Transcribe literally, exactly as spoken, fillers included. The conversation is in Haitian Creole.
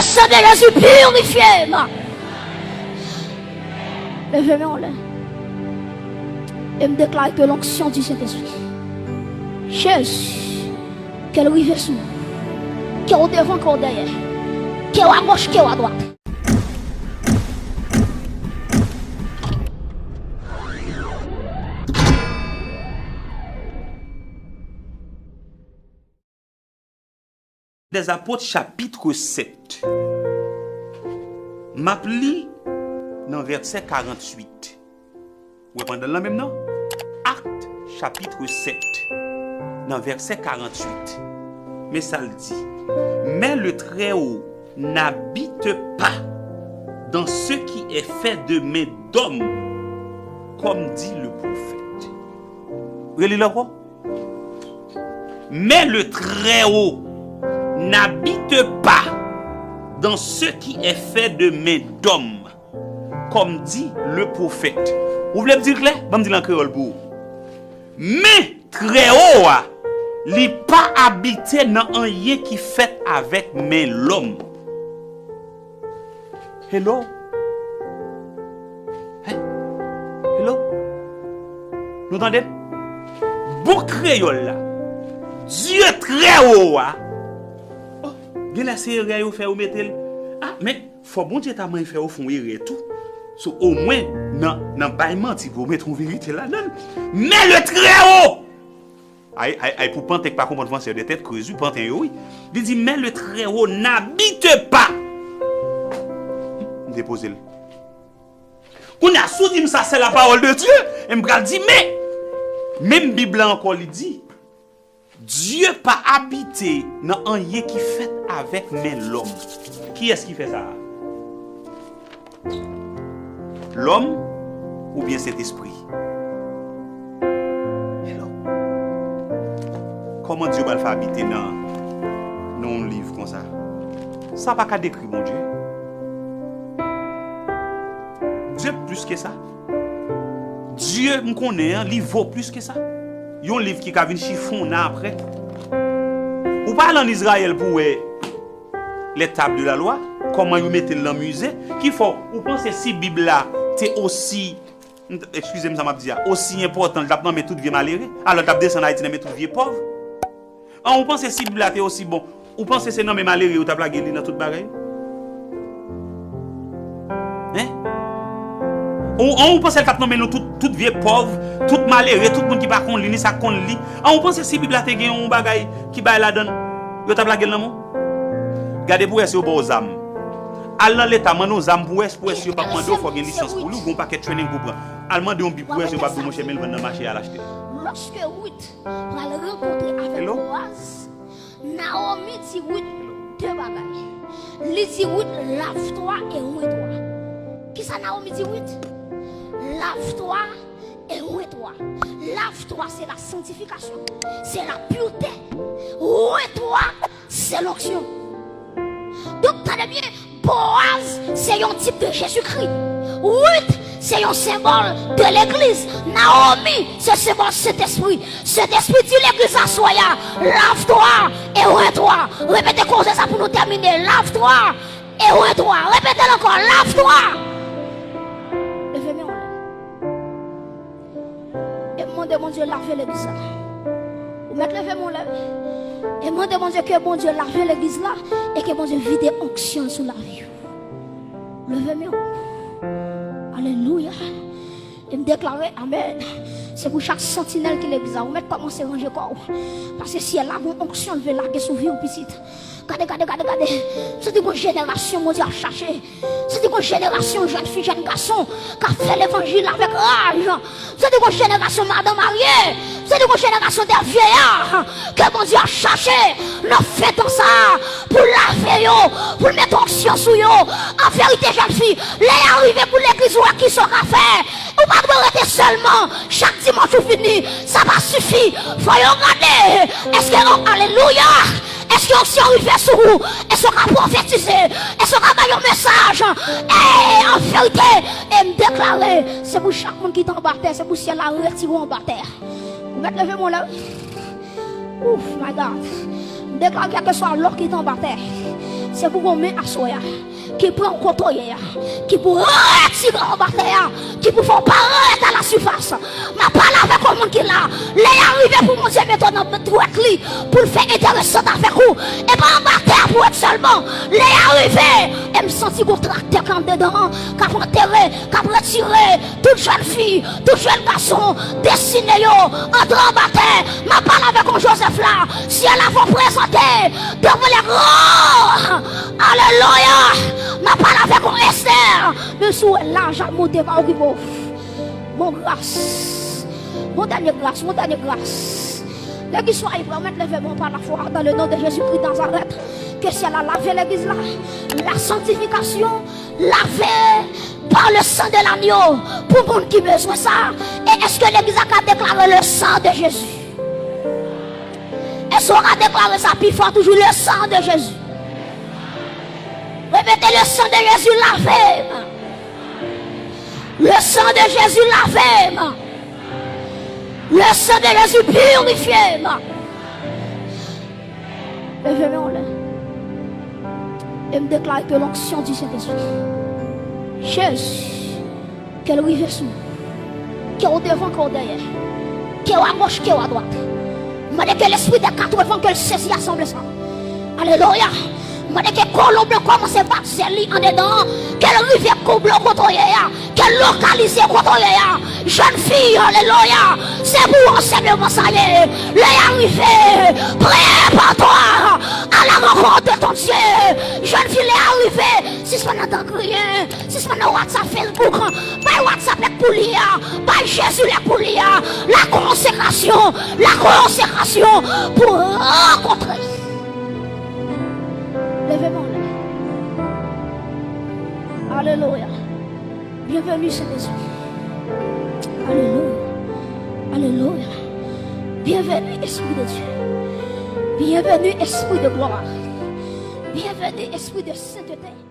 San de Jezi, pirifye m. Leve men w anlè. E m deklare ke l'onction du Saint-Esprit. Jezi, ke l rive sou ou. Ke w devan, ke w dèyè. Ke w agoch, ke w adwat. Dèzapot, chapit sèt. M ap li nan vèsè karannwit. Ou wè pandan l lan menm nan? Akt, chapit sèt, nan vèsè karannwit. Men sa l di: Mais le Très-Haut n'habite pas dans ce qui est fait de main d'homme, comme dit le prophète. Reli l ankò. Mais le Très-Haut n'habite pas dans ce qui est fait de main d'homme, comme dit le prophète. Ou vle m di l klè? Ban m di l an kreyòl pou ou. Men Trèwo a, li pa abite nan anyen ki fèt avèk men lòm. Hello? Hein? Hello? Nou tande m? Bon kreyòl la. Dye Trèwo a. Oh, genlè se erè yo fè yo mete l. Ah, men fò Bondye ta manyen fè yo fè yon erè tou. So, omwen, nan, nan bay manti pou yo mete yon verite ladan l. Men le Trèwo! Ay, ay, ay, pou panten k pa konprann franse yo, de tèt krez, wi, panten yo, wi. Li di, mais le Très-Haut n'habite pas. M depoze l. Kounye a, si w di m sa, c'est la parole de Dieu, e m pral di, men, menm Bib la ankò, li di, Dye pa abite nan anyen ki fèt avèk men lòm. Kiyès ki fè sa a? Lòm oubyen Sentespri? Hello? Kòman Dye pral fè abite nan, nan yon liv konsa? Sa pa ka dekri Bondye. Dye plis ke sa. Dye, m konnen an, li vo plis ke sa. Yon liv ki ka vin chifonnen apre. Ou pa al ann Izrayèl pou w wè les tables de la loi, kòman yo mete l nan mize, ki fè w panse si Bib la te osi, m t-, eskize m sa m ap di a, osi enpòtan, l t ap nan men tout vye malere, alò l t ap desann Ayiti nan men tout vye pòv? An, ou panse si Bib la te osi bon, ou panse se nan men malere yo t ap lage li nan tout bagay? Hein? Ou, an, ou panse l t ap nan men nou tout, tout vye pòv, tout malere, tout moun ki pa konn li, ni sa k konn li? An, ou panse si Bib la te gen yon bagay ki bay ladan l, yo t ap lage l nan men w? Gade pou w wè si yo ba w zam. Al nan leta, mande yon zam pou w wè, pou w wè si yo p ap mande w fò w gen lisans pou li, ou gen yon pakèt training pou w pran. Al mande yon Bib pou w wè si yo p ap di w, monchè, men l vann nan mache, al achte l. Lòske Rit pral rankontre avèk Boaz, Naomi di Rit de bagay. Li di Rit, lave-toi et oins-toi. Kisa Naomi di Rit? Lave-toi et oins-toi. Lave-toi, c'est la sanctification, c'est la pureté. Oins-toi, c'est l'onction. Donk, tande byen, Boaz se yon tip de Jezikri. Rit se yon senbòl de legliz. Naomi se senbòl Sentespri. Sentespri di legliz aswè a, lave-toi et oins-toi. Repete koze sa pou nou tèmine. Lave-toi et oins-toi. Repete l ankò, lave-toi. Leve men w anlè. E mande Bondye lave legliz la. Ou mèt leve men w lè. E mande Bondye ke Bondye lave legliz la e ke Bondye vide onksyon l sou lavi w. Leve men w. Alelouya. E m deklare, amèn. Se pou chak santinèl ki legliz la, ou mèt kòmanse ranje kò w. Paske syèl la gon onksyon l vle lage sou vi w, pitit. Gade, gade, gade, gade. M santi gon jenerasyon Bondye ap chache. M santi gon jenerasyon jèn fi, jèn gason k ap fè levanjil avèk raj. M santi gon jenerasyon madan marye. M santi gon jenerasyon de vyeya ke Bondye ap chache nan fen tan sa a pou l lave yo, pou l mete onksyon sou yo. An verite, jèn fi, lè a rive pou legliz ou wè kisa w ka fè. Ou pa dwe rete sèlman chak dimanch ou vini. Sa pa sifi. Fò yo gade. Èske, oh, alelouya! Èske onksyon rive sou ou? Èske w ka pwofetize? Èske w ka bay yon mesaj? E, an verite, e m deklare, se pou chak moun ki t anba tè, se pou syèl la retire w anba tè. Ou mèt leve men w lè. Ouf, my God. M deklare kèlkeswa lò ki t anba tè, Se pou gon men aswè a ki pran w kote w ye a, ki pou retire w anba tè a, ki pou fè w parèt a la sifas. M ap pale avèk yon moun ki la. Lè y a rive pou Bondye mete w nan dwèt li, pou l fè enteresan avèk ou. E pa anba tè a pou w ret sèlman. Lè y a rive, e m santi gon traktè k andedan an, k ap antere, k ap retire tout jèn fi, tout jèn gason, destine yo antre anba tè. M ap pale avèk yon Jozèf la. Syèl la fò prezante devan lè gran. Alelouya! M ap pale avèk yon Estè. Men si w wè laj ap monte, pa okipe w. Bon gras. Bon dènye gras, bon dènye gras. Legliz Swayi pran mèt leve men w pa lafwa dans le nom de Jésus-Christ Nazareth. Ke syèl la lave legliz la. La sanctification, lavé par le sang de l'agneau. Pou moun ki bezwen sa. E èske legliz la ka deklare le sang de Jésus? Èske w ka deklare sa pi fò toujou, le sang de Jésus? Repete, le sang de Jésus lave m. Le sang de Jésus lave m. Le sang de Jésus purifie m. Leve men w anlè. E m deklare ke l'onction du Saint-Esprit. Jezi, ke l rive sou mwen. Ke w devan, ke w dèyè. Ke w agoch, ke w adwat. M mande ke lespri dè katrevan ke l sezi asanble sa. Alelouya. M mande ke kolonb lan kòmanse bat zèl li andedan an. Ke l rive koub lan kote w ye a. Ke l lokalize kote w ye a. Jèn fi, alelouya. Se pou ou ansèyman sa ye. Lè y a rive, prépare-toi à la rencontre de ton Dieu. Jèn fi, lè y a rive, sispann andan kriye. Sispann nan WhatsApp, Facebook. Bay WhatsApp lèk pou li a. Bay Jezi lèk pou li a. La consécration. La consécration pou rankontre. Leve men w anlè. Alelouya. Bienvenue, Saint-Esprit. Alelouya. Alelouya. Bienvenue, Esprit de Dieu. Bienvenue, Esprit de gloire. Bienvenue, Esprit de sainteté.